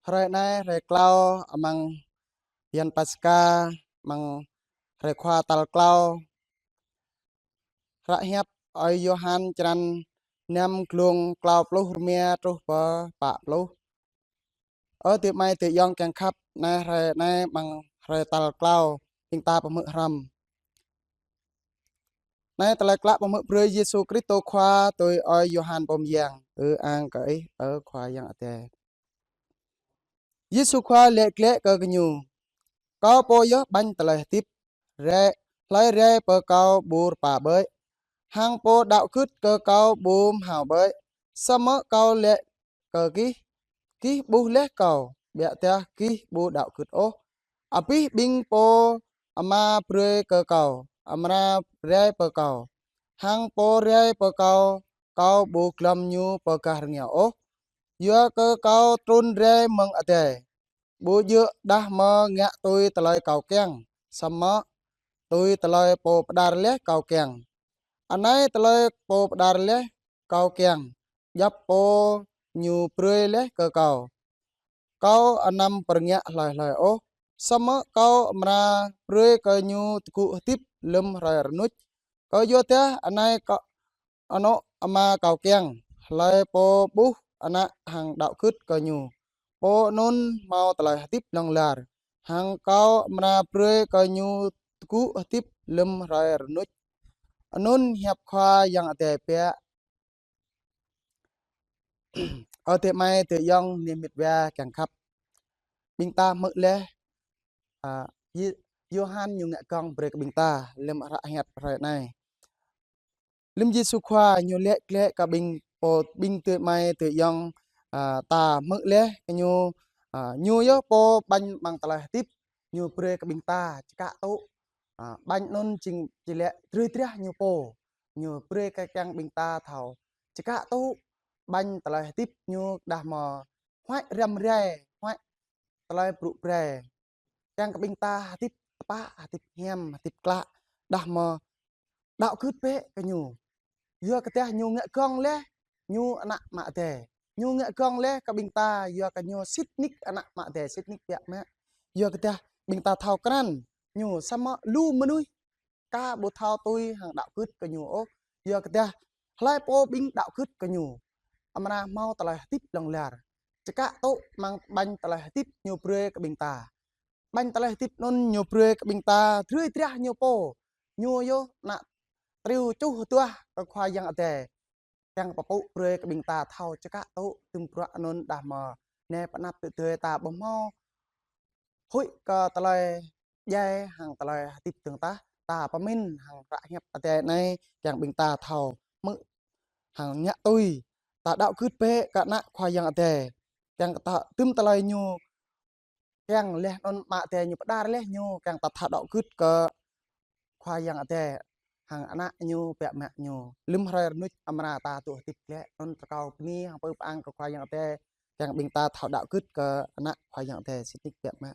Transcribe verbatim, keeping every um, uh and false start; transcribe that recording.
Hrơi anai, hrơi klâo amăng bơyan Paskha, amăng hrơi Khua tal klâo. Hră hiăp Ơi Yôhan črăn năm, glông klâo pluh rơma truh pơ pă pluh. Ơ adơi amai adơi ayŏng kiăng khăp, anai hrơi anai amăng hrơi tal klâo, ƀing ta pơhmư̆ hrŏm. Anai tơlơi klă pơhmư̆ brơi Yêsu Kristô Khua tui Ơi Yôhan pô mơyang. Ư-ang kơ Ih, ơ Khua Yang Adai. Yêsu Khua laĭ glaĭ kơ gơñu: Kâo pô yơh ƀañ tơlơi hơdip. Rai, hlơi rai pơ Kâo ƀu rơpa ƀơi, hăng pô đaŏ gưt kơ Kâo ƀu mơhao ƀơi. Samơ̆ Kâo laĭ kơ gih, gih ƀuh laih Kâo, biă dah gih ƀu đaŏ gưt ôh. Abih ƀing pô Ama brơi kơ Kâo, amra rai pơ Kâo. Hăng pô rai pơ Kâo, Kâo ƀu glŏm ñu pơ gah rơngiao ôh. Yua kơ Kâo trŭn rai mơ̆ng adai, ƀu djơ̆ dah mơ̆ ngă tui tơlơi Kâo kiăng, samơ̆ tui tơlơi Pô pơđar laih Kâo kiăng. Anai tơlơi Pô pơđar laih Kâo kiăng, djŏp pô Ñu brơi laih kơ Kâo. Kâo anăm pơrơngiă hlơi hlơi ôh, samơ̆ Kâo amra brơi kơ ñu tơgŭ hơdip lơ̆m hrơi rơnuč. Kơ yua dah anai Kâo, anŏ Ama Kâo kiăng, hlơi pô ƀuh Ană hăng đaŏ gưt kơ Ñu, pô anŭn hmâo tơlơi hơdip hlŏng lar, hăng Kâo amra brơi kơ ñu tơgŭ hơdip lơ̆m hrơi rơnuč. Anŭn hiăp Khua Yang Adai biă. Ơ adơi amai adơi ayŏng neh met wa kiăng khăp. Ƀing ta hmư̆ laih, a, Yê-, Yôhan ñu ngă gơ̆ng brơi kơ ƀing ta lơ̆m hră hiăp hrơi anai. Lơ̆m Yêsu Khua Ñu laĭ glaĭ kơ ƀing pô, ƀing adơi amai adơi ayŏng, a, ta hmư̆ laih kơ Ñu, a, Ñu yơh pô ƀañ amăng tơlơi hơdip, Ñu brơi kơ ƀing ta čơkă tŭ. A, ƀañ anŭn jing či laĭ drơi drah Ñu pô. Ñu brơi kơ kiăng ƀing ta thâo čơkă tŭ, ƀañ tơlơi hơdip Ñu dah mơ̆ huăi răm rai, huăi tơlơi brŭ brai. Kiăng kơ ƀing ta hơdip tơpă, hơdip hiam, hơdip klă, dah mơ̆ đaŏ gưt bĕ kơ Ñu. Yua kơ dah Ñu ngă gơ̆ng laih, Ñu Ană Ama Adai. Ñu ngă gơ̆ng laih kơ ƀing ta, yua kơ Ñu sĭt nik Ană Ama Adai, sĭt nik biă mă. Yua kơ dah ƀing ta thâo krăn Ñu, samơ̆ lu mơnuih ka ƀu thâo tui hăng đaŏ gưt kơ Ñu ôh. Yua kơ dah hlơi pô ƀing đaŏ gưt kơ Ñu, amra hmâo tơlơi hơdip hlŏng lar. Čơkă tŭ amăng ƀañ tơlơi hơdip Ñu brơi kơ ƀing ta. Ƀañ tơlơi hơdip anŭn Ñu brơi kơ ƀing ta drơi drah Ñu pô. Ñu yơh Ană triu čuh hơduah kơ Khua Yang Adai. Kiăng pơpŭ brơi kơ ƀing ta thâo čơkă tŭ tơm bruă anŭn dah mơ̆ anai pơ anăp tơdơi ta ƀu hmâo huĭ kơ tơlơi djai hăng tơlơi hơdip dơ̆ng tah, ta pơmĭn hăng hră hiăp Adai anai kiăng ƀing ta thâo hmư̆ hăng ngă tui. Ta đaŏ gưt bĕ kơ Ană Khua Yang Adai. Kiăng kơ ta tơm tơlơi Ñu kiăng laih anŭn Ama Adai Ñu pơđar laih Ñu, kiăng ta thâo đaŏ gưt kơ Khua Yang Adai hăng Ană Ñu biă mă Ñu. Lơ̆m hrơi rơnuč amra ta tŭ hơdip glaĭ, anŭn rơkâo bơni hăng pơpŭ pơang kơ Khua Yang Adai, kiăng ƀing ta thâo đaŏ gưt kơ Ană Khua Yang Adai sĭt nik biă mă.